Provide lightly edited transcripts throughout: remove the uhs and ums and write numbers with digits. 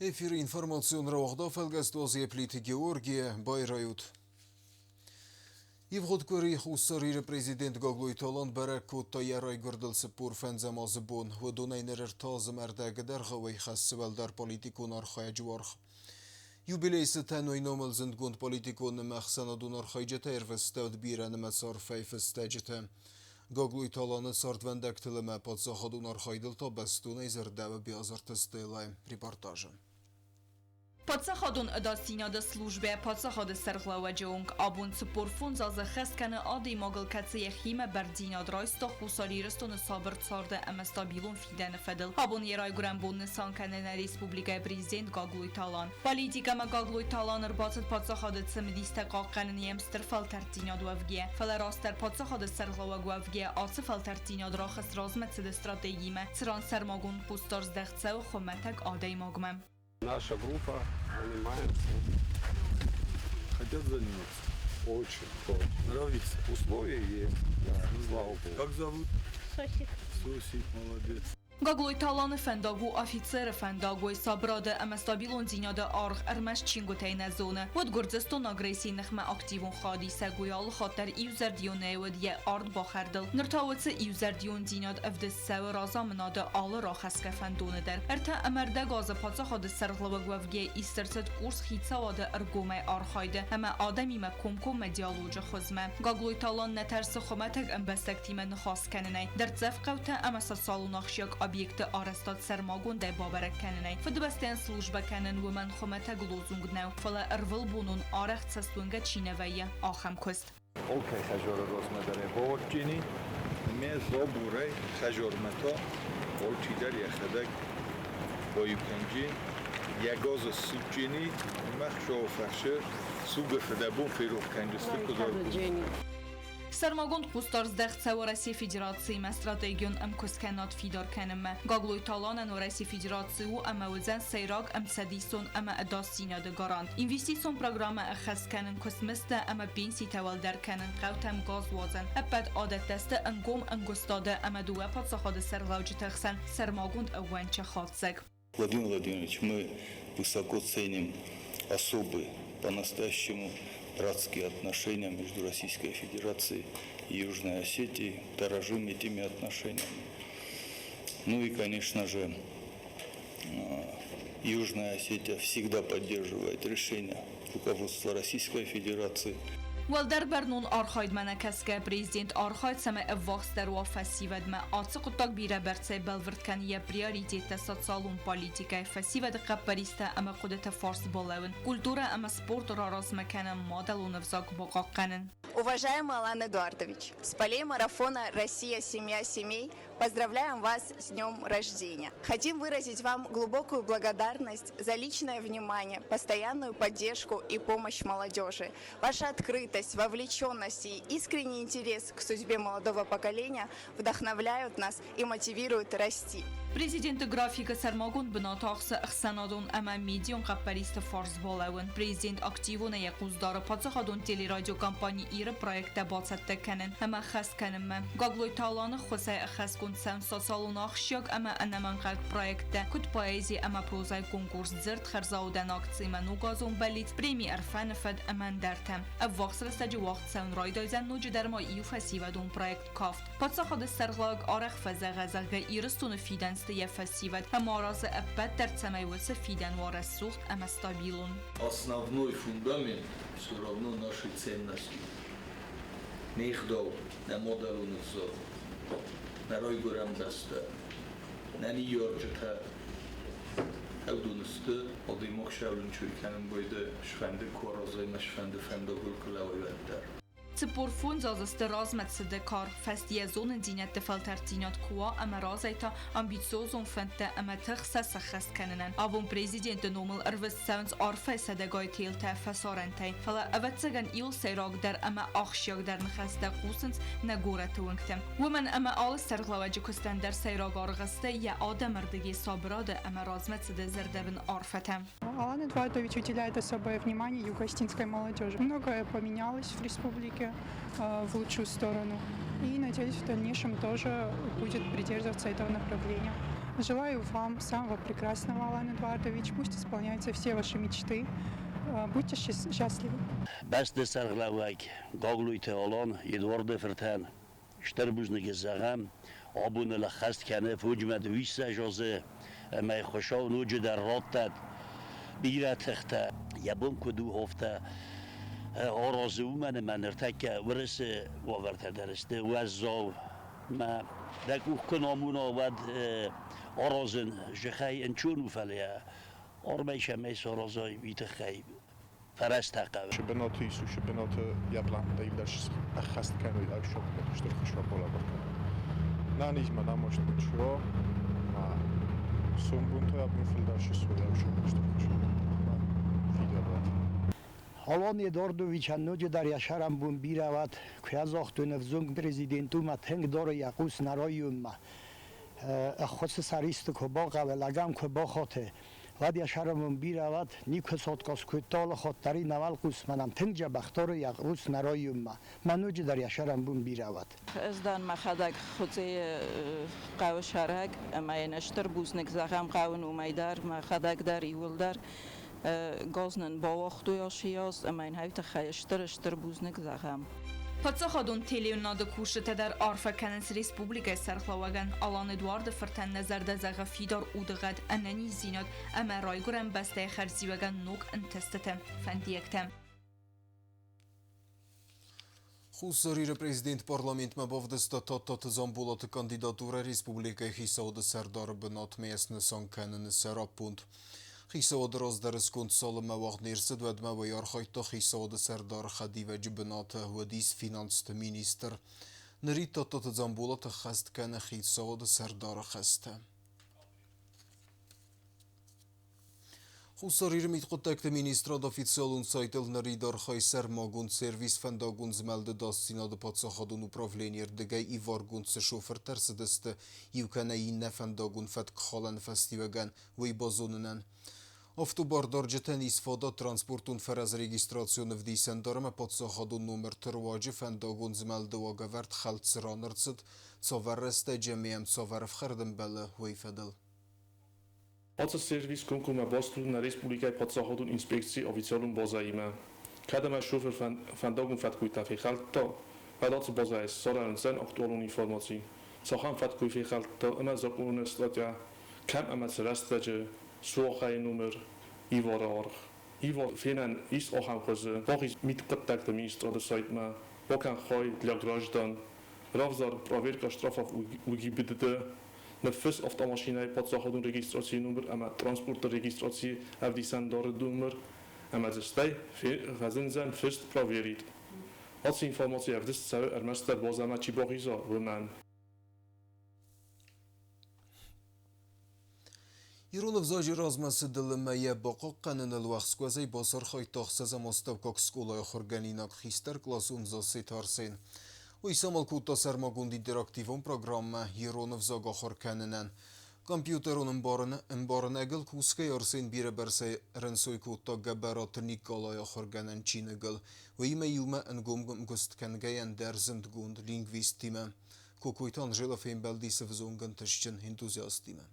Эфиры информацион рауагъда фӕлгӕст Плиты Георгия байрайут. Ивгъуыд къуыри Хуссар Иры президент Гаглойты Алан бӕрӕг кодта йӕ райгуырдыл 45 азы бон. Уыдонӕй ныр ӕртӕ азы ӕрдӕгы дӕргъы уый хӕссы уӕлдӕр политикон архайӕджы уаргъ. Юбилейы цытӕн уый номыл зындгонд политикон ӕмӕ ӕхсӕнадон архайджытӕ ӕрвыстӕуыд бирӕнымӕц арфӕйы фыстӕджытӕ. Гаглойты Аланы цардвӕндӕгтыл ӕмӕ паддзахадон архайдыл та бӕстонӕй дзырдӕуы Биазырты Стеллайы репортажы. Паддзахадон ӕдасдзинады службӕ паддзахады сӕргълӕууӕджы онг абон 45 азы хӕс кӕны адӕймагыл, кӕцы йӕхимӕ бӕрндзинад райста Хуссар Ирыстоны сабыр царды ӕмӕ стабилон фидӕны фӕдыл. Абон йӕ райгуырӕн бон нысан кӕны нӕ республикӕйы президент Гаглойты Алан. Политикӕмӕ Гаглойты Алан ӕрбацыд паддзахады цымыдистӕ хъахъхъӕнын йӕм стыр фӕлтӕрддзинад уӕвгӕйӕ, фӕлӕ растдӕр паддзахады сӕргълӕууӕг уӕвгӕйӕ ацы фӕлтӕрддзинад рахызт размӕцыды стратегимӕ, цыран сӕрмагонд хъусдард здӕхт цӕуы хуымӕтӕг адӕймагмӕ. Наша группа занимается. Хотят заниматься? Очень, очень. Нравится? Условия есть, да, слава богу. Как зовут? Сосик. Сосик, молодец. Гаглойты Аланы фӕндаг у афицеры фӕндаг, уый сабырады ӕмӕ стабилондзинады аргъ ӕрмӕст чингуытӕй нӕ зоны. Уӕд Гуырдзыстон агрессийы ныхмӕ активон хайадисӕг уый алы хатт дӕр иузӕрдионӕй уыд йӕ ардбахӕрдыл. Ныр та уыцы иузӕрдиондзинад ӕвдыст цӕуы разамынады алы рахӕсгӕ фӕндоны дӕр. Ӕртӕ ӕмӕ ӕрдӕг азы паддзахады сӕргълӕууӕг уӕвгӕйӕ ист ӕрцыд курс хицауады ӕргомӕй архайды ӕмӕ адӕмимӕ комкоммӕ диалоджы хуызмӕ. Гаглойты Алан нӕ тӕрсы хуымӕтӕг ӕмбӕстӕгтимӕ ныхас кӕнынӕй, дӕрддзӕф хъӕутӕ ӕмӕ социалон ахсджиаг объектты арӕзтад сӕрмагондӕй бабӕрӕг кӕнынӕй. Фыдыбӕстӕйӕн службӕ кӕнын уымӕн хуымӕтӕг лозунг нӕу, фӕлӕ ӕрвылбонон арӕх цӕстуынгӕ чи нӕ вӕййы, ахӕм куыст. Окей, хӕжоры розмӕ Горчини, ме зобурӕй хӕжормӕ та алчидӕр йӕхӕдӕг баиу кӕнджи, йӕ газы ссудджини, ӕмӕ хсӕвы фӕрсы сугы фыдӕбон ферох кӕнджысты куыд Сӕрмагонд хъусдард здӕхт цӕуы Уӕрӕсейы Федерациимӕ стратегион ӕмкуысткӕнынад фидар кӕнынмӕ. Гаглойты Аланӕн Уӕрӕсейы Федераци у ӕмӕ уыдзӕн сӕйраг ӕмцӕдисон ӕмӕ ӕдасдзинады гарант. Инвестицион программӕ ӕххӕст кӕнын куыстмыздтӕ ӕмӕ пенситӕ уӕлдӕр кӕнын, хъӕутӕм газ уадзын. Ӕппӕт адӕттӕ сты ӕнгом ӕмгуыстады ӕмӕ дыууӕ паддзахады сӕргълӕуджыты хсӕн сӕрмагонд ӕууӕнчы хатдзӕг. Владимир Владимирович, мы высоко ценим особые, по-настоящему братские отношения между Российской Федерацией и Южной Осетией, дорожим этими отношениями. Ну и, конечно же, Южная Осетия всегда поддерживает решение руководства Российской Федерации. Уӕлдӕр бӕрнон архайдмӕ нӕ кӕсгӕ, президент архайд, цӕмӕй ӕввахсдӕр уа фӕсивӕдмӕ. Ацы хъуыддаг бирӕбӕрцӕй бӕлвырд кӕны йӕ приоритеттӕ социалон политикӕйы, фӕсивӕды хъӕппӕристӕ ӕмӕ хъуыдыты фарс балӕууын, культурӕ ӕмӕ спорт раразмӕ кӕнын, мадӕлон ӕвзаг бахъахъхъӕнын. Уважаемый Алан Эдуардович, с полей марафона «Россия. Семья семей» поздравляем вас с днем рождения. Хотим выразить вам глубокую благодарность за личное внимание, постоянную поддержку и помощь молодежи. Ваша открытость, вовлеченность и искренний интерес к судьбе молодого поколения вдохновляют нас и мотивируют расти. Президенты графикы сӕрмагонд бынат ахсы ӕхсӕнадон ӕмӕ медион хъӕппӕристы фарс балӕууын. Президент активонӕй йӕ хъус дары паддзахадон телерадиокомпани Иры проекттӕ бацӕттӕ кӕнын ӕмӕ хӕс кӕнынмӕ. Гаглойты Аланы ххуысӕй ӕххӕстгонд цӕуынц социалон ахсджиаг ӕмӕ ӕнӕмӕнгхъӕуӕг проекттӕ, куыд поэзи ӕмӕ прозӕйы конкурс «Дзырд» хӕрзаудӕн акцимӕ ногазон бӕллиц, преми «Ӕрфӕны фӕд» ӕмӕ ӕндӕртӕ. Ӕввахс рӕстӕджы уагъд цӕуын райдайдзӕн ноджыдӕр ма иу фӕсивӕдон проект «Кафт». Паддзахады сӕргълӕууӕг арӕх фӕзӕгъы, зӕгъгӕ, Ирыстоны фидӕн сты йӕ фӕсивӕд ӕмӕ аразы ӕппӕт дӕр, цӕмӕй уыцы фидӕн уа рӕсугъд ӕмӕ стабилон. Основной фундамент все равно нашей ценности. Не гъдау, нӕ мадӕлон ӕвзаг, нӕ райгуырӕн бӕстӕ, нӕ ныййарджытӕ уыдон сты, адӕймаг сӕвлынчой кӕнын байдайы, сфӕнды куы аразай ӕмӕ сфӕнды фӕндагыл куы лӕууай, уӕддӕр. 45 азы сты размӕ цыды кар, фӕстийӕ зонындзинӕдты фӕлтӕрддзинад куы уа ӕмӕ разӕй та амбициозон фӕндтӕ ӕмӕ тых сӕ сӕххӕст кӕнынӕн. Абон президенты номыл ӕрвыст цӕуынц арфӕйы сӕдӕгай телтӕ фӕсарӕнтӕй, фӕлӕ, ӕвӕццӕгӕн, иуыл сӕйрагдӕр ӕмӕ ахсджиагдӕр ныхӕстӕ хъусынц нӕ горӕты уынгты. Уымӕн ӕмӕ алы сӕргълӕууӕджы куыстӕн дӕр сӕйраг аргъ сты йӕ адӕмы рдыгӕй сабырады ӕмӕ размӕцыды зӕрдӕбын арфӕтӕ. Алан Эдуардович уделяет особое внимание юго-осетинской молодежи. Многое поменялось в республике в лучшую сторону. И, надеюсь, в дальнейшем тоже будет придерживаться этого направления. Желаю вам самого прекрасного, Алан Эдуардович. Пусть исполняются все ваши мечты. Будьте счастливы. Бӕсты сӕргълӕууӕг Гаглойты Алан Эдуарды фыртӕн стыр бузныг зӕгъӕм, абон ыл ӕххӕст кӕны фондзмӕ дыууиссӕдз азы ӕмӕ Хуыцау ноджыдӕр раттӕд бирӕ тыхтӕ. Йӕ бон куыд у, афтӕ аразы, уымӕн ӕмӕ ныртӕккӕ Уырысы уавӕртӕ дӕр сты уӕззау. Мӕ дӕ къух куы намона, уӕд аразын зыхӕй ӕнцон у, фӕлӕ армӕй цӕмӕй саразай, уый тыххӕй фӕрӕзтӕ хъӕуы. Цы бынаты ис, уыцы бынаты йӕ пълантӕ иудӕр ӕххӕст кӕной ӕфсадмӕ стыр хуыцау балӕвар кӕнӕд. Нӕнизмӕ намост куыд суа, ӕмӕ сомбонтӕ абон фылдӕр сысой ӕфсадмӕ стыр хуыцау ӕмӕ фидар уӕд. Алан Эдуардовичӕн ноджыдӕр йӕ сӕрӕнбон бирӕ уӕд, куы йӕ загътон ӕвзонг президент уымӕ тынг дары йӕ хъус нӕ районмӕ. Ӕххуысы сӕр исты куы бахъӕуы, лӕгӕн куы бахаты, уӕд йӕ сӕрӕнбон бирӕ уӕд, никуы цоткъос кодта алы хатт дӕр ын нӕ уӕлхъус мӕнӕн тынг дзӕбӕх дары йӕ хъус нӕ районмӕ. Мӕ ноджыдӕр йӕ сӕрӕнбон бирӕ уӕд. Ӕз дӕн мӕхӕдӕг Хуыцъейы хъӕуы сӕрӕг ӕмӕ йын стыр бузныг зӕгъӕм хъӕуын уымӕй дӕр, мӕхӕдӕг дӕр иууылдӕр газ нын бауагътой ацы аз ӕмӕ йын уый тыххӕй стыр-стыр бузныг зӕгъӕм. Паддзахадон телеуынынады кусджытӕ дӕр арфӕ кӕнынц республикӕйы сӕргълӕууӕгӕн Алан Эдуарды фыртӕн нӕ зӕрдӕ зӕгъы фидар удыгъӕд, ӕнӕниздзинад ӕмӕ райгуырӕн бӕстӕйы хӕрзиуӕгӕн ног ӕнтыстытӕ, фӕндиӕгтӕ. Хуссар Иры президент парламентмӕ бавдыста Тадтаты Дзамболаты кандидатурӕ республикӕйы хицауады сӕрдары бынатмӕ снысан кӕныны сӕраппонд. Хицауады раздӕры сконд цалынмӕ уагъд не рцыд, уӕдмӕ уый архайдта хицауады сӕрдары хӕдивӕджы бынаты, уыдис финансты министр. Нырид Тадтаты Дзамболат ӕххӕст кӕны хицауады сӕрдары хӕстӕ. Хуссар Иры мидхъуыддӕгты министрад официалон сайтыл нырид архайы сӕрмагонд сервис фӕндагон змӕлды дастдзинады паддзахадон управленийы рдыгӕй иваргонд цы шофыртӕ ӕрцыдысты иу кӕнӕ иннӕ фӕндагон фӕткхалӕн фӕстиуӕгӕн, уый базонынӕн. Автобардарджытӕн ис фадат транспортон фӕрӕз регистрацион ӕвдисӕндар ӕмӕ паддзахадон номырты руаджы фӕндагон змӕлды уагӕвӕрд хӕлд цы ран ӕрцыд, цавӕр рӕстӕджы ӕмӕ йӕм цавӕр ӕфхӕрд ӕмбӕлы, уый фӕдыл. Ацы сервис комкоммӕ баст у нӕ республикӕйы паддзахадон инспекцийы официалон базӕимӕ. Кӕд ӕмӕ шофыр фӕндагон фӕткойтӕ фехӕлдта, уӕд ацы базӕйы ссарӕн уыдзӕн актуалон информаци, цахӕм фӕткой фехӕлдта ӕмӕ закъоны статья кӕм ӕмӕ цы рӕстӕджы, суахъӕйы номер, ивары аргъ. Ивар фенӕн ис ахӕм хуызы: бахиз мидхъуыддӕгты министрады сайтмӕ, бакӕн хай для граждан, равзар проверка штрафов у ГИБДД, Ныффысс автомашинӕйы паддзахадон регистрацийы номыр ӕмӕ транспорты регистрацийы ӕвдисӕндары номыр ӕмӕ дзы стӕй фӕзындзӕн фыст проверить. Ацы информаци ӕвдыст цӕуы ӕрмӕстдӕр базӕмӕ чи бахиза, уымӕн. Ирон ӕвзаджы размӕ цыдыл ӕмӕ йӕ бахъахъхъӕныныл уӕхскуӕзӕй бацархайдта ӕхсӕзӕм астӕуккаг скъолайы ахуыргӕнинаг хистӕр къласон Зассеты Арсен. Уый самал кодта сӕрмагонд интерактивон программӕ ирон ӕвзаг ахуыр кӕнынӕн. Компьютерон ӕмбарынӕгыл кусгӕйӕ Арсен бирӕбӕрцӕй ӕрӕнцой кодта Гӕбӕраты Никъалайы ахуыргӕнӕн чиныгыл, уыимӕ иумӕ ӕнгом ӕмгуыст кӕнгӕйӕ ӕндӕр зындгонд лингвисттимӕ. Кокойты Анжела фембӕлдис ӕвзонг ӕнтыстджын энтузиасттимӕ.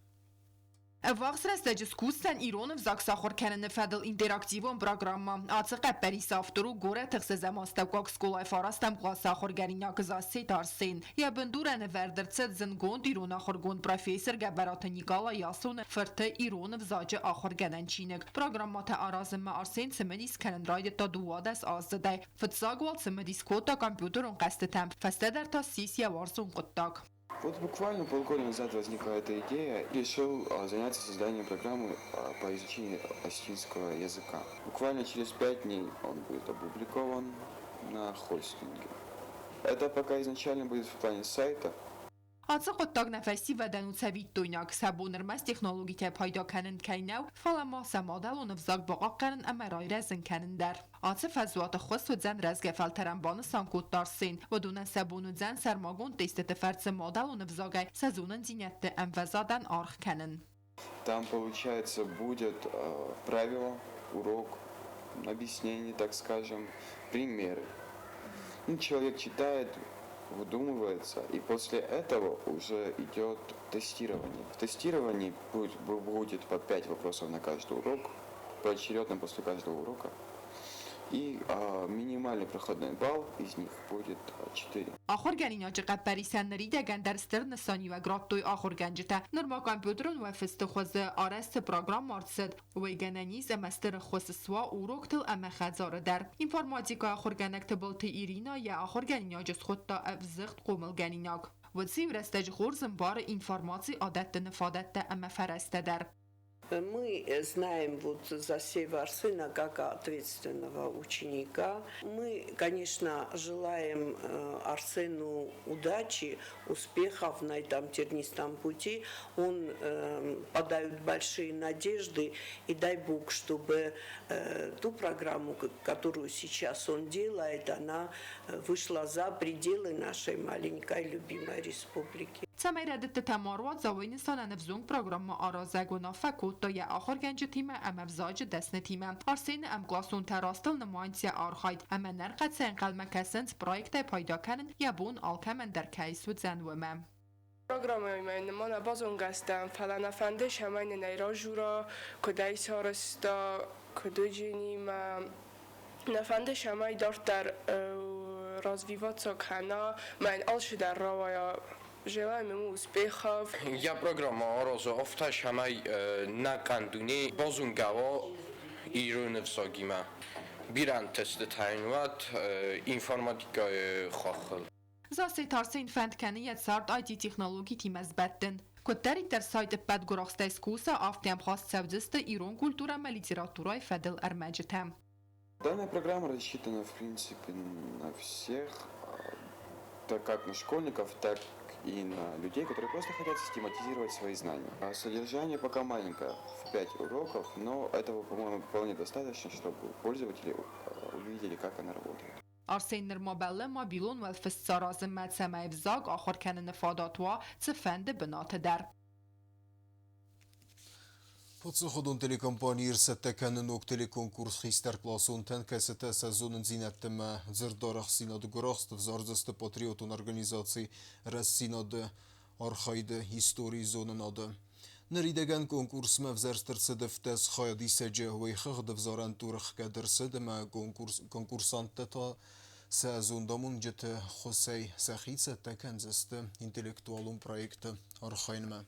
Ӕввахс рӕстӕджы скусдзӕн ирон ӕвзаг сахуыр кӕныны фӕдыл интерактивон программӕ. Ацы хъӕппӕрисы автор у горӕты ӕхсӕзӕм астӕуккаг скъолайы фарастӕм къласы ахуыргӕнинаг Зассеты Арсен. Йӕ бындурӕн ӕвӕрд ӕрцыд зындгонд ирон ахуыргонд профессор Гӕбӕраты Никъала Ясоны фырты ирон ӕвзаджы ахуыргӕнӕн чиныг. Программӕтӕ аразынмӕ Арсен цымыдис кӕнын райдыдта 12 аздзыдӕй. Фыццаг уал цымыдис кодта компьютерон хъӕзтытӕм, фӕстӕдӕр та ссис йӕ уарзон хъуыддаг. Вот буквально полгода назад возникла эта идея. Решил заняться созданием программы по изучению осетинского языка. Буквально через 5 дней он будет опубликован на хостинге. Это пока изначально будет в плане сайта. Ацы хъуыддаг нӕ фӕсивӕдӕн у цӕвиттойнаг, сӕ бон ӕрмӕст технологитӕй пайда кӕнын кӕй нӕу, фӕлӕ ма сӕ мадӕлон ӕвзаг бахъахъхъӕнын ӕмӕ райрӕзын кӕнын дӕр. Ацы фӕзуаты ххуыс уыдзӕн рӕзгӕ фӕлтӕрӕн, банысан кодта Арсен. Уыдонӕн сӕ бон уыдзӕн сӕрмагонд тестыты фӕрцы мадӕлон ӕвзагӕй сӕ зонындзинӕдты ӕмвӕзадӕн аргъ кӕнын. Там, получается, будет правило, урок, объяснение, так скажем, примеры. Ну, человек читает, выдумывается, и после этого уже идет тестирование. В тестировании будет по 5 вопросов на каждый урок, поочередно после каждого урока. И минимальный проходной балл из них будет 4. Ахуыргӕнинаджы хъӕппӕрисӕн ныридӕгӕн дӕр стыр нысаниуӕг радтой ахуыргӕнджытӕ. Нырма компьютерон уӕлфысты хуызы арӕзт цы программӕ ӕрцыд, уый гӕнӕн ис ӕмӕ стыр ӕххуыс суа уроктыл ӕмӕ хӕдзары дӕр. Информатикӕйы ахуыргӕнӕг Тыбылты Иринӕ йӕ ахуыргӕнинаджы схуыдта ӕвзыгъд хъомылгӕнинаг. Уыцы иу рӕстӕджы хорз ӕмбары информаци адӕттыны фадӕттӕ ӕмӕ фӕрӕзтӕ дӕр. Мы знаем вот Засеева Арсена как ответственного ученика. Мы, конечно, желаем Арсену удачи, успехов на этом тернистом пути. Он подает большие надежды, и дай Бог, чтобы ту программу, которую сейчас он делает, она вышла за пределы нашей маленькой любимой республики. Цӕмӕй рӕдыдтытӕ ма руадза, уый нысанӕн ӕвзонг программӕ аразӕг уынаффӕ кодта йӕ ахуыргӕнджытимӕ ӕмӕ ӕвзаджы дӕснытимӕ. Арсены ӕмкъласонтӕ растыл нымайынц йӕ архайд ӕмӕ нӕрхъӕцӕй ӕнхъӕлмӕ кӕсынц проектӕй пайда кӕнын йӕ бон алкӕмӕн дӕр кӕй суыдзӕн, уымӕ. Программӕимӕ нымӕ нӕ базонгӕ стӕм, фӕлӕ нӕ фӕнды, цӕмӕй нын ӕй разура, куыд ӕй сарӕзта, куыд уыджынимӕ. Нӕ фӕнды, цӕмӕй дарддӕр развиваться кӕна, мӕ йын алцыдӕр рауайа. Желаем ему успехов. Йӕ программӕ аразы афтӕ, цӕмӕй нӕ канд дуне базонгӕ уа ирон ӕвзагимӕ. Бирӕ ӕнтыстытӕ йын уӕд информатикӕйы хаххыл. Зассеты Арсен фӕнд кӕны йӕ цард IT-технологитимӕ сбӕттын. Куыддӕриддӕр сайт ӕппӕт гуырахстӕй скуса, афтӕ ӕмхаст цӕудзысты ирон культурӕ ӕмӕ литературӕйы фӕдыл ӕрмӕджытӕ. Данная программа рассчитана, в принципе, на всех, так как на школьников, так и на людей, которые просто хотят систематизировать свои знания. А содержание пока маленькое, в 5 уроков, но этого, по-моему, вполне достаточно, чтобы пользователи увидели, как она работает. Арсен нырма бӕллы мобилон уӕлфыст саразынмӕ, цӕмӕй ӕвзаг ахуыр кӕныны фадат уа цыфӕнды бынаты дӕр. Паддзахадон телекомпани ӕрцӕттӕ кӕны ног телеконкурс хистӕркъласонтӕн, кӕцытӕ сӕ зонындзинӕдты ӕмӕ дзырдарӕхстдзинады гуырахст ӕвзардзысты патриотон организаци Рӕстдзинад-ы архайды историйы зонынады. Ныридӕгӕн конкурсмӕ ӕвзӕрст ӕрцыд 17 хайадисӕджы, уый хыгъд ӕвзарӕн тур ӕхгӕд ӕрцыд ӕмӕ конкурсанттӕ та сӕ зондамонджыты ххуысӕй сӕхи цӕттӕ кӕндзысты интеллектуалон проекты архайынмӕ.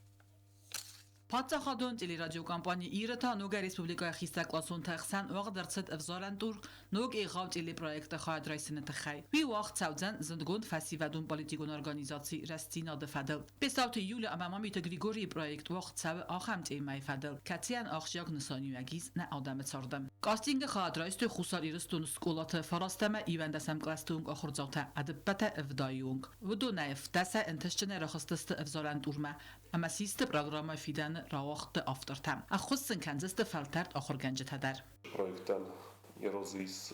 Паддзахадон телерадиокомпани Ир-ы та ногӕй республикӕйы хистӕркъласонты ӕхсӕн уагъд ӕрцыд ӕвзарӕн тур ног егъау телепроекты хайад райсыны тыххӕй. Уый уагъд цӕудзӕн зындгонд фӕсивӕдон политикон организаци Рӕстдзинад-ы фӕдыл. Бестауты Юля ӕмӕ Мамиты Григорийы проект уагъд цӕуы ахӕм темӕйы фӕдыл, кӕцыйӕн ахсджиаг нысаниуӕг ис нӕ адӕмы царды. Кастингы хайад райстой Хуссар Ирыстоны скъолаты фарастӕмӕ иуӕндӕсӕм кълӕсты онг ахуырдзаутӕ ӕдыппӕтӕй ӕвдайы онг. Уыдонӕй ӕвддӕсӕй ӕнтыстджынӕй рахызтысты ӕвзарӕн турмӕ ӕмӕ систы программӕ фидӕны рауагъдты автортӕ. Ӕххуыс сын кӕндзысты фӕлтӕрд ахуыргӕнджытӕ дӕр. Проектӕн ерозы ис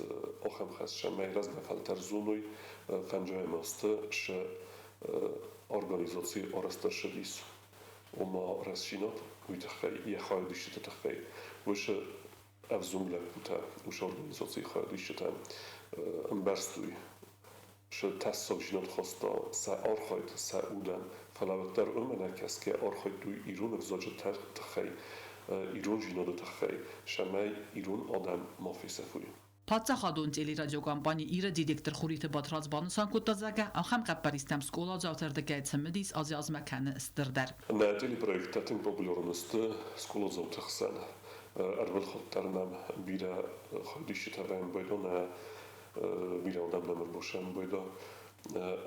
ахӕм хӕс, цӕмӕй рӕзгӕ фӕлтӕр зоной фӕнджайы азты шы организаци арӕзт ӕрцыдис, ома рӕстдзинад уый тыххӕй, йӕ хайадисджыты тыххӕй. Уыцы ӕвзонг лӕппутӕ уыцы организацийы хайадисджытӕ ӕмбӕрстой, шы тӕссагдзинад хаста сӕ архайд, сӕ удӕн, фӕлӕ уӕддӕр уымӕ нӕ кӕсгӕ архайдтой ирон ӕвзаджы тыххӕй, ирондзинады тыххӕй, цӕмӕй ирон адӕм ма фесӕфой. Паддзахадон телерадиокомпани Ир-ы директор Хуриты Батрадз банысан кодта, зӕгъгӕ, ахӕм хъӕппӕристӕм скъоладзауты ӕрдыгӕй цымыдис азы-азмӕ кӕны стырдӕр. Нӕ телепроекттӕ тынг популярон сты скъоладзауты хсӕн. Ӕрвылхатт дӕр нӕм бирӕ хайадисджытӕ вӕййы нӕ бирӕ адӕм нӕм ӕрбасӕмбӕлы.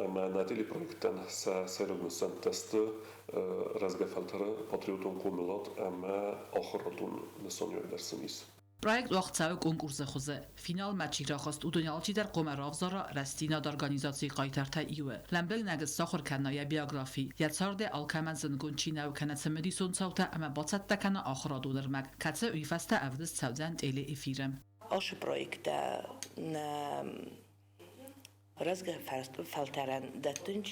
Ӕмӕ нӕ телепроекттӕн сӕ сӕйраг нысӕнттӕ сты рӕзгӕ фӕлтӕры патриотон хъомылад ӕмӕ ахуырадон нысаниуӕг дӕр сын ис. Проект уагъд цӕуы конкурсы хуызы. Финалмӕ чи рахызт, уыдон алчидӕр хъуамӕ равзара Рӕстдзинад организацийы хъайтартӕй иуы. Лӕмбынӕг сахуыр кӕна йӕ биографи, йӕ цардӕй алкӕмӕн зындгонд чи нӕу кӕнӕ цымыдисон цаутӕ ӕмӕ бацӕттӕ кӕна ахуырадон ӕрмӕг, кӕцы уый фӕстӕ ӕвдыст цӕудзӕн телеэфиры. Ацы проекттӕ нӕ рӕзгӕ фӕлтӕрӕн дӕттынц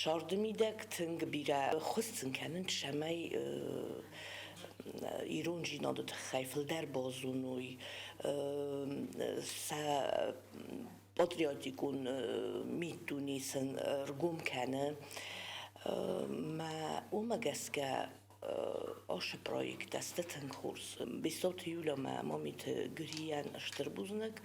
сӕрды мидӕг тынг бирӕ ӕххуыс сын кӕнынц, цӕмӕй ирондзинады тыххӕй фылдӕр базоной, сӕ Патриотикон миддуне сын ргом кӕны. Мӕ уымӕ гӕсгӕ ацы проекттӕ сты тынг хорз. Бестауты Юля ӕмӕ Мамиты Грийӕн стыр бузныг.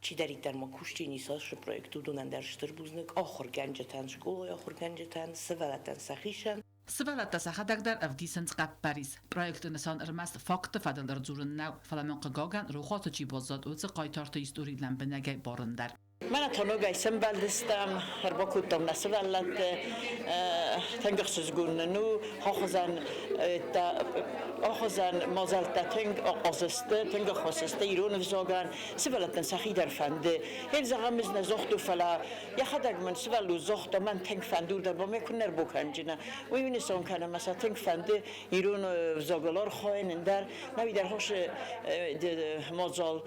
Чидӕриддӕр ма кусджын ис ацы проект, уыдонӕн дӕр стыр бузныг. Ахуыргӕнджытӕн, скъолайы ахуыргӕнджытӕн, сывӕллӕттӕн сӕхицӕн. Сывӕллӕттӕ сӕхӕдӕг дӕр ӕвдисынц хъӕппӕрис. Проекты нысан ӕрмӕст фактты фӕдыл ӕрдзурын нӕу, фӕлӕ мын хъыгагӕн, рохуаты чи баззад, уыцы хъайтарты истори лӕмбынӕгӕй барын дӕр. Мӕнӕ та ногӕй сӕмбӕлдыстӕм, ӕрбакодтам нӕ сывӕллӕтты, тынг ӕхсызгон нын у, ахуызӕн ахуызӕн мадзӕлттӕ тынг ахъаз сты, тынг ӕххуыс сты ирон ӕвзагӕн, сывӕллӕттӕн сӕхи дӕр фӕнды. Йе зӕгъӕм, ӕз нӕ загътон, фӕлӕ йӕхӕдӕг мын сывӕллон загъта, мӕн тынг фӕнды, уырдӕм мӕ куы нӕ ӕрбакӕнджынӕ. Уый нысан кӕны, мӕ сӕ тынг фӕнды ирон ӕвзагыл архайын, ӕндӕр науи дӕр хорз мадзал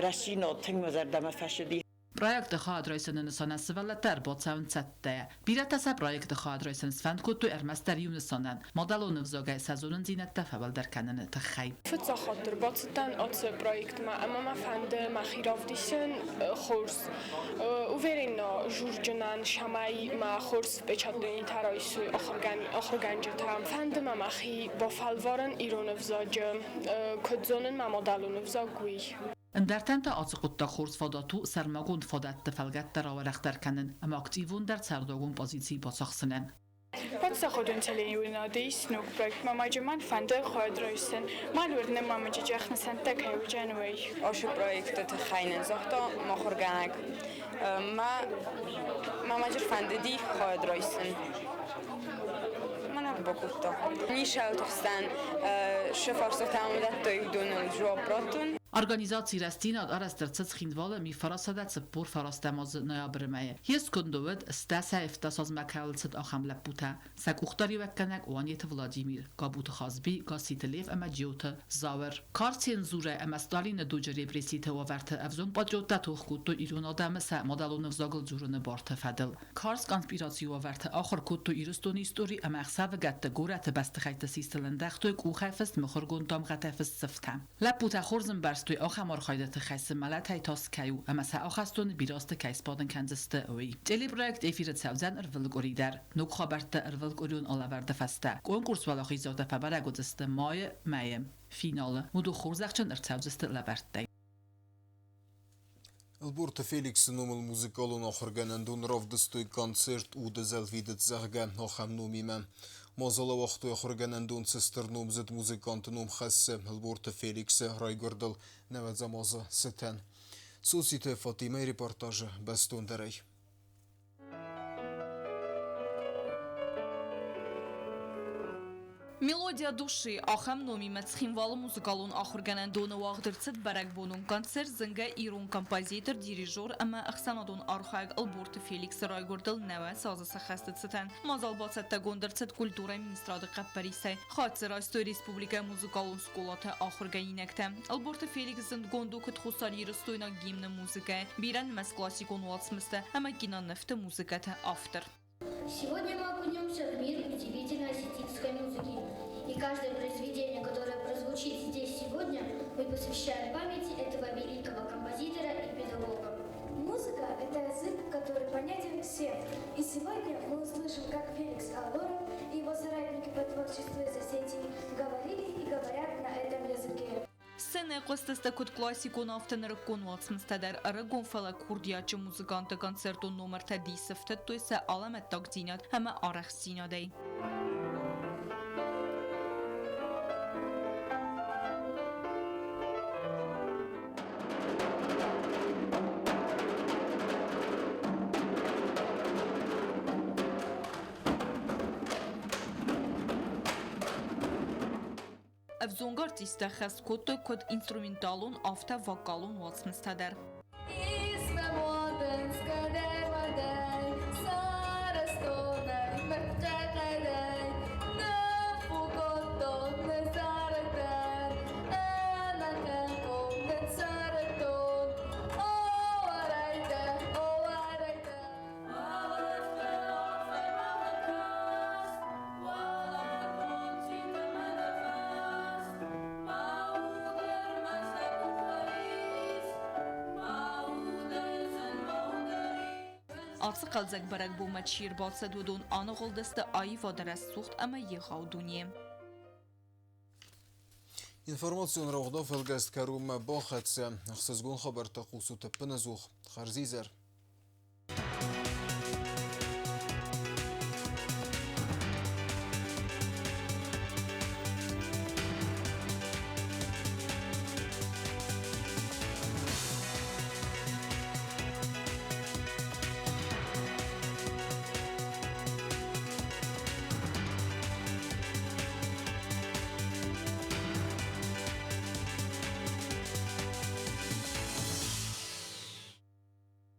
рӕстдзинад тынг мӕ зӕрдӕмӕ фӕцыди. Проекты хайад райсыны нысанӕн сывӕллӕттӕ ӕрбацӕуынц цӕттӕйӕ. Бирӕтӕ сӕ проекты хайад райсын сфӕнд кодтой ӕрмӕстдӕр иу нысанӕн – мадӕлон ӕвзагӕй сӕ зонындзинӕдтӕ фӕуӕлдӕр кӕныны тыххӕй. Фыццаг хатт ӕрбацыдтӕн ацы проектмӕ ӕмӕ мӕ фӕнды мӕхи равдисын хорз. Уверена журджынӕн, цӕмӕй мӕ хорз впечатленитӕ райсой ахуыргӕнджытӕ. Фӕнды мӕ мӕхи бафӕлварын ирон ӕвзаджы, куыд зонын мӕ мадӕлон ӕвзаг, уый. Ӕндӕртӕн та ацы хъуыддаг хорз фадат у сӕрмагонд фадӕтты фӕлгӕттӕ рауӕрӕхдӕр кӕнын ӕмӕ активондӕр цардуагон позици бацахсынӕн. Паддзахадон телеуынынады ис ног проект Мамаджы мӕн фӕнды хайад райсын. Мӕн уырны Мамаджы джах нысӕнттӕ кӕй уыдзӕн, уый. Ацы проекты тыххӕй нын загъта махуыргӕнӕг. Мӕ мамаджы фӕндыди хайад райсын. Мӕн ӕрбакодта. Нисӕуты хсӕн шы фарстатӕ уыдӕттой, уыдоныл дзуапп раттын. Организаци Рӕстдзинад арӕзт ӕрцыд Цхинвалы 1949 азы ноябры мӕйы. Йе сконды уыд, стӕсӕй 17 азмӕ кӕуыл цыд, ахӕм лӕппутӕ. Сӕ къухдариуӕггӕнӕг Уанеты Владимир, Габуты Хазби, Гасситы Лев ӕмӕ Джиоты Зауыр. Карз цензурӕ ӕмӕ Сталины дуджы репресситы уавӕрты ӕвзонг патриоттӕ тох кодтой ирон адӕмы сӕ мадӕлон ӕвзагыл дзурыны барты фӕдыл. Карз конспирацийы уавӕрты ахуыр кодтой Ирыстоны истори ӕмӕ ӕхсӕвыгӕтты горӕты бӕстыхӕйтты систыл ӕндӕгътой къухӕй фыст мыхуыргонд дамгъӕтӕ фыст сыфтӕ. Лӕппутӕ хорз ӕмбӕрстой, ахӕм архайды тыххӕй сын мӕлӕтӕй тас кӕй у ӕмӕ сӕ ахӕстоны бирӕ азты кӕй сбадын кӕндзысты, уый. Телепроект эфиры цӕудзӕн ӕрвылкъуыри дӕр. Ног хабӕрттӕ ӕрвылкъуырион алӕвӕрды фӕстӕ. Конкурс уӕлахиздзаутӕ фӕбӕрӕг уыдзысты майы мӕйы финалы. Уыдон хорзӕхджын ӕрцӕудзысты лӕвӕрттӕй. Ӕлборты Феликсы номыл музыкалон ахуыргӕнӕндон равдыстой концерт «Уды зӕлвидыц», зӕгъгӕ, ахӕм номимӕ. Мадзал ауагътой ахуыргӕнӕндон цы стыр номдзыд музыканты ном хӕссы Ӕлборты Феликсы райгуырдыл 90 азы цытӕн. Цоциты Фатимӕйы репортажы бӕстондӕрӕй. Мелодия души ахӕм номимӕ Цхинвалы музыкалон ахуыргӕнӕндоны уагъд ӕрцыд бӕрӕгбонон концерт зынгӕ ирон композитор, дирижер ӕмӕ ӕхсӕнадон архайӕг Ӕлборты Феликсы райгуырдыл 90 азы сӕххӕсты цытӕн. Мадзал бацӕттӕгонд ӕрцыд культурӕйы министрады хъӕппӕрисӕй. Хатдзы райстой республикӕйы музыкалон скъолаты ахуыргӕнинӕгтӕ. Ӕлборты Феликс зындгонд у куыд хуссарирыстойнаг гимны музыкӕйы, бирӕнымӕц классикон уацмыстӕ ӕмӕ кинонывты музыкӕты автор. Сегодня мы окунемся в мир удивительной осетинской музыки. И каждое произведение, которое прозвучит здесь сегодня, мы посвящаем памяти этого великого композитора и педагога. Музыка – это язык, который понятен всем. И сегодня мы услышим, как Феликс Алборов и его соратники по творчеству из Осетии говорили и говорят на этом языке. Сценӕйы хъуыстысты куыд классикон, афтӕ нырыккон уацмыстӕ дӕр. Ӕрыгон, фӕлӕ курдиатджын музыканты концертон номыртӕ дисы фтыдтой сӕ алӕмӕттагдзинад ӕмӕ арӕхстдзинадӕй. Ӕвзонг артисттӕ хӕс кодтой куыд инструменталон, афтӕ вокалон уацмыстӕ дӕр. Ацы хъӕлдзӕг бӕрӕгбонмӕ чи ӕрбацыд, уыдон аныгъуылдысты аивады рӕсугъд ӕмӕ егъау дунейы. Информацион рауагъдон фӕлгӕст кӕронмӕ бахӕццӕ. Ӕхсызгон хабӕрттӕ хъусут ӕппынӕдзух. Хӕрзизӕр!